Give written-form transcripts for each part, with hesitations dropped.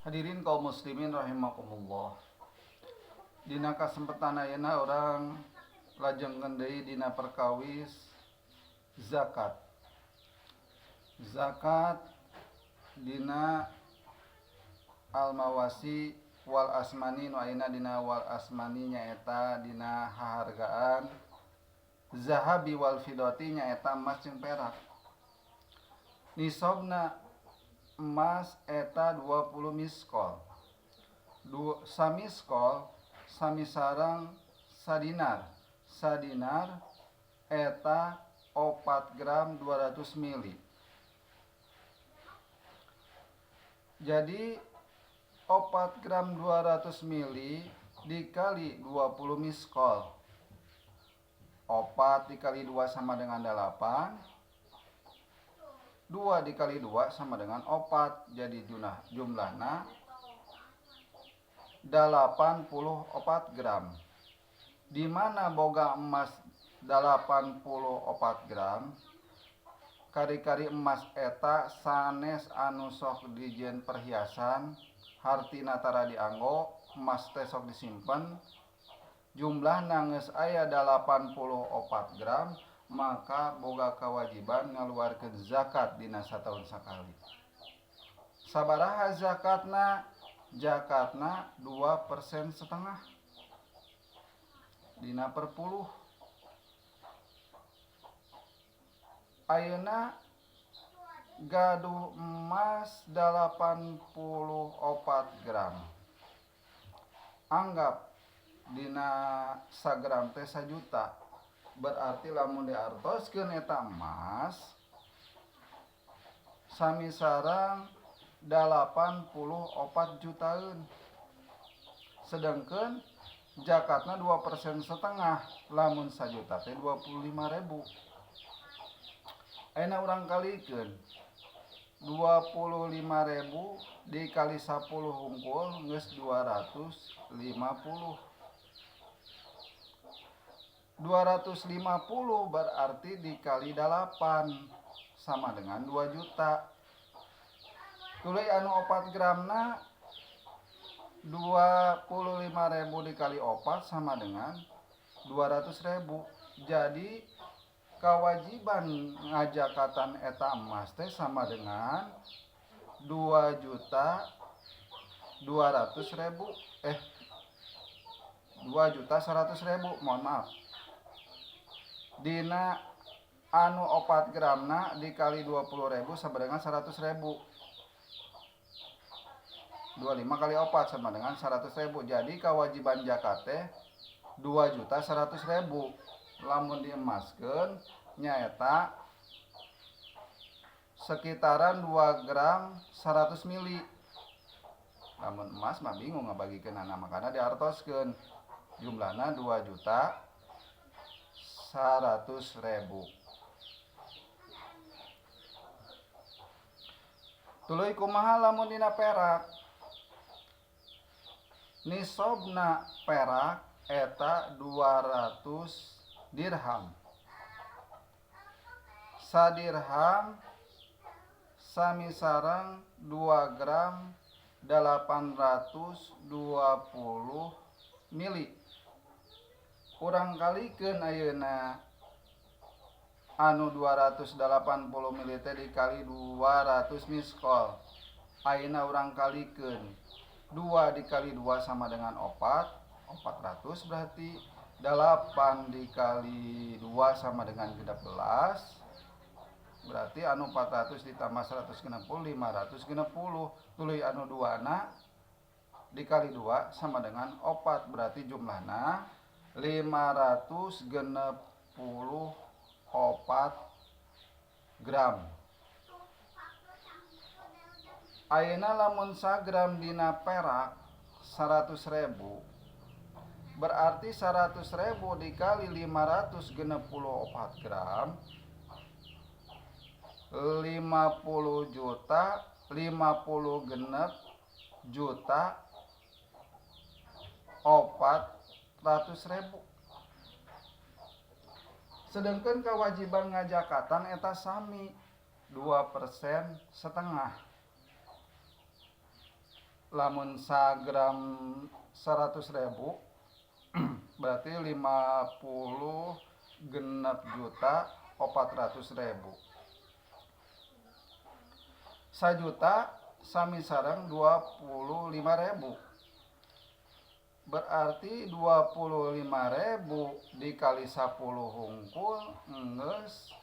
Hadirin kaum muslimin rahimakumullah. Dina kasempetan ayeuna urang lajengkeun deui dina perkawis zakat. Zakat dina al-mawasi wal asmani, nu ayeuna dina wal asmani nyaeta dina hahargaan zahabi wal fidati, nyaeta emas jeung perak. Nisobna emas eta 20 miskol. Samiskol sami sareng sadinar. Sadinar eta 4 gram 200 mili. Jadi 4 gram 200 mili dikali 20 miskol. 4 dikali 2 sama dengan 8. 2 dikali 2 sama dengan 4. Jadi jumlahna 84 gram. Di mana boga emas 84 gram, kari-kari emas eta sanes anu sok dijieun perhiasan, hartina tara dianggo, emas teh sok disimpen, jumlahna geus aya 84 gram, maka boga kewajiban ngaluarkeun zakat dina sataun sakali. Sabaraha zakatna? Zakatna 2,5% dina per puluh. Ayeuna gaduh emas 84 gram. Anggap dina sagram teh sajuta. Berarti lamun diartoskeun eta emas sami sareng 84 jutaan. Sedangkan zakatna 2,5%, lamun sajuta teh 25.000. Ayeuna urang kalikeun 25.000 dikali 10 hungkul geus 250. 250 berarti dikali 8 sama dengan 2 juta. Tuluy anu 4 gramna 25.000 dikali 4 sama dengan 200.000. Jadi kewajiban ngajakatan eta emas teh sama dengan 2.200.000, 2.100.000, mohon maaf. Dina anu 4 gramna dikali 20.000 sama dengan 100.000. 25 kali 4 sama dengan 100.000. Jadi kewajiban zakat teh 2.100.000. Lamun diemaskeun nyaeta sekitaran 2 gram 100 mili. Lamun emas mah bingung ngabagikeunana, makana diartoskeun jumlahna 2.100.000. Tuluy kumaha lamun dina perak? Nisobna perak eta 200 dirham. Sadirham sami sareng 2 gram 820 mili. Urang kalikeun ayeuna anu 280 mili teh dikali 200 miskol. Ayeuna urang kalikeun 2 dikali 2 sama dengan 4, 400 berarti 8 dikali 2 sama dengan 16, berarti anu 400 ditambah 160, 560. Tuluy anu 2 na dikali 2 sama dengan 4, berarti jumlahna 564 gram. Ayeuna lamun sagram dina perak 100.000, berarti 100.000 dikali 564 gram, 50 juta, 50 genep juta 400.000. Sedangkan kewajiban ngajakatan eta sami 2,5%. Lamun sagram 100.000 berarti 56.400.000. Sajuta sami sareng 25.000, berarti 25.000 dikali 10 hungkul enggeus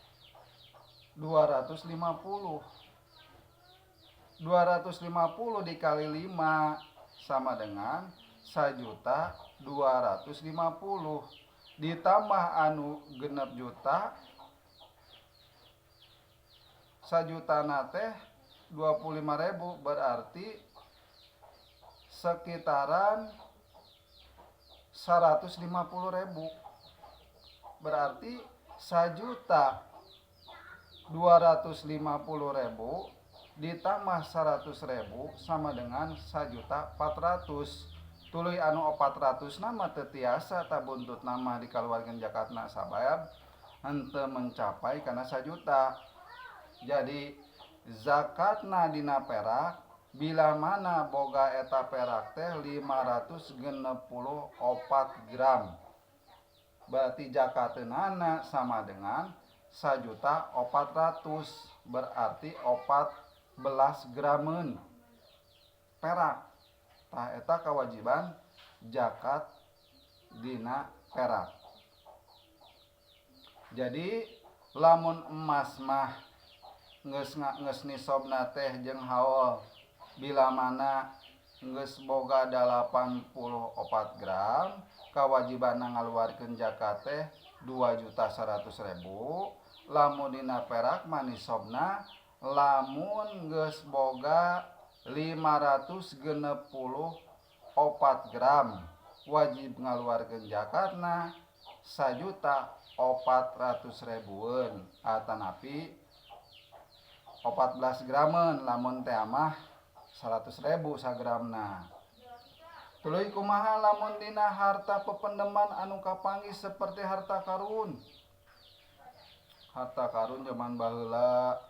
250. 250 dikali 5 sama dengan 1.250.000, ditambah anu 6 juta, sajuta teh 25.000, berarti sekitaran 150.000. Berarti 1.250.000 ditambah 100.000 sama dengan 1.400.000. Tuluy anu 400 na mah teu tiasa tah buntutna mah dikaluarkeun zakatna, sabab henteu mencapai kana sajuta. Jadi zakatna dina perak bila mana boga eta perak teh 564 gram, berarti zakateunana sama dengan 1.400.000, berarti 14 gramen perak. Tah, eta kewajiban zakat dina perak. Jadi lamun emas mah geus geus nisobna teh jeung haul bila mana geus boga 84 gram, kewajiban ngaluarkeun zakat teh 2.100.000. Lamun dina perak mah nisobna lamun geus boga 564 gram, wajib ngaluarkeun zakatna 1.400.000-eun atanapi 14 gramen. Lamun teh mah 100.000 sagramna. Tuluy kumaha lamun dina harta pependeman anu kapanggih seperti harta karun? Harta karun zaman baheula,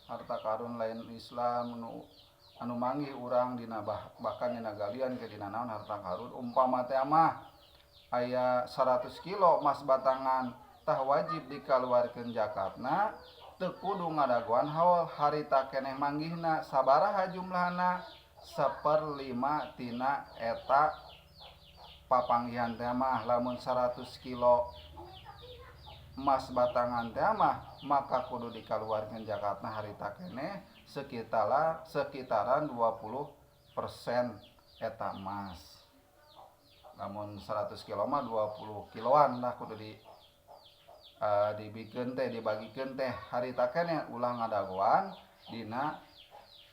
harta karun lain Islam nu anu manggih urang dina bahkan dina galian ke dina naon harta karun. Umpama teh mah aya 100 kilo emas batangan, tah wajib dikaluarkeun zakatna, teu kudu ngadagoan haul, harita keneh manggihna. Sabaraha jumlahna? Seperlima tina eta papanggihan teh mah. Lamun 100 kilo emas batangan teh mah, maka kudu dikaluarkeun zakatna harita keneh sekitaran 20% eta emas. Lamun 100 kilo mah 20 kiloan lah kudu dibikeun teh, dibagikeun teh harita keneh, ulah ngadagoan dina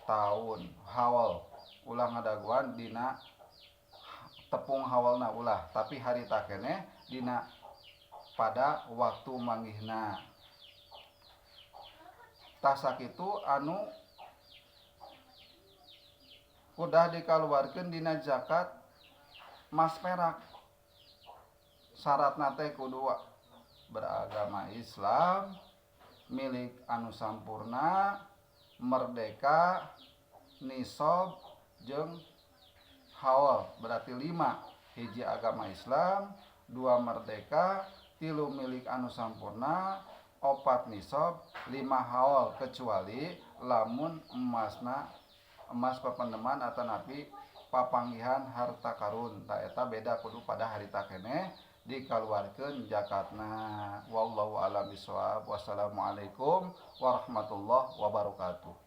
tahun haul, ulah ngadagoan dina tepung haulna ulah, tapi harita keneh dina pada waktu manggihna. Tah, sakitu anu udah dikaluarkeun dina zakat emas perak. Syaratna teh kudu beragama Islam, milik anu sampurna, merdeka, nisob jeung haul, berarti lima. Hiji agama Islam, dua merdeka, tilu milik anu sampurna, opat nisob, lima haul, kecuali lamun emasna emas papendeman atanapi papanggihan harta karun. Tah, eta beda, kudu pada harita keneh dikaluarkeun zakatna. Wallahu a'lam bishawab. Wassalamualaikum warahmatullahi wabarakatuh.